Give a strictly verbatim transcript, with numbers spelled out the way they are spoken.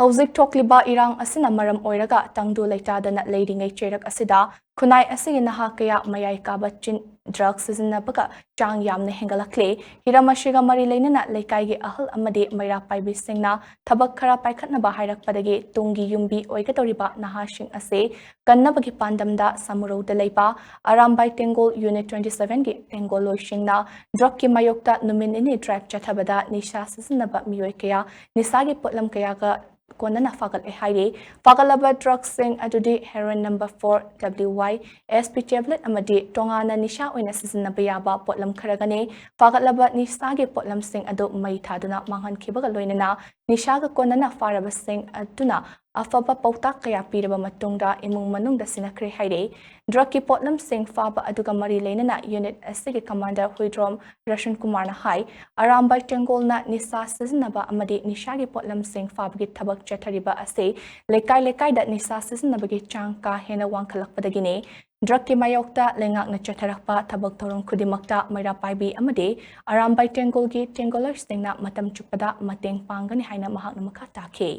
ꯍꯧꯖꯤꯛ ꯊꯣꯛꯂꯤꯕ ꯏꯔꯥꯡ ꯑꯁꯤꯅ ꯃꯔꯝ ꯑꯣꯏꯔꯒ ꯇꯪꯗꯨ ꯂꯩꯇꯥꯗꯅ ꯂꯩꯔꯤꯉꯩ ꯆꯩꯔꯛ ꯑꯁꯤꯗ ꯈꯨꯟꯅꯥꯏ ꯑꯁꯤꯒꯤ ꯅꯍꯥ ꯀꯌꯥ ꯃꯌꯥꯏ ꯀꯥꯕ ꯆꯤꯟ ꯗ꯭ꯔꯒ ꯁꯤꯖꯤꯟꯅꯕꯒ ꯆꯥꯡ ꯌꯥꯝꯅ ꯍꯦꯟꯒꯠꯂꯛꯂꯦ꯫ ꯍꯤꯔꯝ ꯑꯁꯤꯒ ꯃꯔꯤ ꯂꯩꯅꯅ ꯂꯩꯀꯥꯏꯒꯤ ꯑꯍꯜ ꯑꯃꯗꯤ ꯃꯩꯔꯥ ꯄꯥꯏꯕꯤꯁꯤꯡꯅ ꯊꯕꯛ ꯈꯔ ꯄꯥꯏꯈꯠꯅꯕ ꯍꯥꯏꯔꯛꯄꯗꯒꯤ ꯇꯨꯡꯒꯤ ꯌꯨꯝꯕꯤ ꯑꯣꯏꯒꯗꯧꯔꯤꯕ ꯅꯍꯥꯁꯤꯡ ꯑꯁꯤ ꯀꯟꯅꯕꯒꯤ ꯄꯥꯟꯗꯝꯗ ꯁꯥꯃꯨꯔꯧꯗ ꯂꯩꯕ ꯑꯔꯥꯝꯕꯥꯏ ꯇꯦꯡꯒꯣꯜ ꯌꯨꯅꯤꯠ twenty sevenꯒꯤ ꯇꯦꯡꯒꯣꯜꯂꯣꯏꯁꯤꯡꯅ ꯗ꯭ꯔꯒꯀꯤ ꯃꯥꯌꯣꯛꯇ ꯅꯨꯃꯤꯠ ꯅꯤꯅꯤ ꯗ꯭ꯔꯥꯏꯚ ꯆꯠꯊꯕꯗ ꯅꯤꯁꯥ ꯁꯤꯖꯤꯟꯅꯕ ꯃꯤꯑꯣꯏ ꯀꯌꯥ ꯅꯤꯁꯥꯒꯤ ꯄꯣꯠꯂꯝ ꯀꯌꯥꯒ ꯀꯣꯟꯅꯅ ꯐꯥꯒꯠꯂꯦ ꯍꯥꯏꯔꯤ꯫ ꯐꯥꯒꯠꯂꯕ ꯗ꯭ꯔꯒꯁꯤꯡ ꯑꯗꯨꯗꯤ heroin number four, W Y, S P tablet ꯑꯃꯗꯤ ꯇꯣꯉꯥꯟꯅ ꯅꯤꯁꯥ ꯑꯣꯏꯅ ꯁꯤꯖꯤꯟꯅꯕ ꯌꯥꯕ ꯄꯣꯠꯂꯝ ꯈꯔꯒꯅꯤ꯫ ꯐꯥꯒꯠꯂꯕ ꯅꯤꯁꯥꯒꯤ ꯄꯣꯠꯂꯝꯁꯤꯡ ꯑꯗꯨ ꯃꯩ ꯊꯥꯗꯨꯅ ꯃꯥꯡꯍꯟꯈꯤꯕꯒ ꯂꯣꯏꯅꯅ ꯅꯤꯁꯥꯒ ꯀꯣꯟꯅꯅ ꯐꯥꯔꯕꯁꯤꯡ ꯑꯗꯨꯅ ꯑꯐꯕ ꯄꯥꯎꯇꯥꯛ ꯀꯌꯥ ꯄꯤꯔꯕ ꯃꯇꯨꯡꯗ ꯏꯃꯨꯡ ꯃꯅꯨꯡꯗ ꯁꯤꯟꯅꯈ꯭ꯔꯦ ꯍꯥꯏꯔꯤ꯫ ꯗ꯭ꯔꯒꯀꯤ ꯄꯣꯠꯂꯝꯁꯤꯡ ꯐꯥꯕ ꯑꯗꯨꯒ ꯃꯔꯤ ꯂꯩꯅꯅ ꯌꯨꯅꯤꯠ ꯑꯁꯤꯒꯤ ꯀꯃꯥꯟꯗꯔ ꯍꯨꯏꯗ꯭ꯔꯣꯝ ꯔꯁꯟ ꯀꯨꯃꯥꯔꯅ ꯍꯥꯏ, ꯑꯔꯥꯝꯕꯥꯏ ꯇꯦꯡꯒꯣꯜꯅ ꯅꯤꯁꯥ ꯁꯤꯖꯤꯟꯅꯕ ꯑꯃꯗꯤ ꯅꯤꯁꯥꯒꯤ ꯄꯣꯠꯂꯝꯁꯤꯡ ꯐꯥꯕꯒꯤ ꯊꯕꯛ ꯆꯠꯊꯔꯤꯕ ꯑꯁꯤ ꯂꯩꯀꯥꯏ ꯂꯩꯀꯥꯏꯗ ꯅꯤꯁꯥ ꯁꯤꯖꯤꯟꯅꯕꯒꯤ ꯆꯥꯡ ꯀꯥ ꯍꯦꯟꯅ ꯋꯥꯡꯈꯠꯂꯛꯄꯗꯒꯤꯅꯤ꯫ ꯗ꯭ꯔꯒꯀꯤ ꯃꯥꯌꯣꯛꯇ ꯂꯩꯉꯥꯛꯅ ꯆꯠꯊꯔꯛꯄ ꯊꯕꯛ ꯊꯧꯔꯝ ꯈꯨꯗꯤꯡꯃꯛꯇ ꯃꯩꯔꯥ ꯄꯥꯏꯕꯤ ꯑꯃꯗꯤ ꯑꯔꯥꯝꯕꯥꯏ ꯇꯦꯡꯒꯣꯜꯒꯤ ꯇꯦꯡꯒꯣꯂꯔꯁꯤꯡꯅ ꯃꯇꯝ ꯆꯨꯞꯄꯗ ꯃꯇꯦꯡ ꯄꯥꯡꯒꯅꯤ ꯍꯥꯏꯅ ꯃꯍꯥꯛꯅ ꯃꯈꯥ ꯇꯥꯈꯤ꯫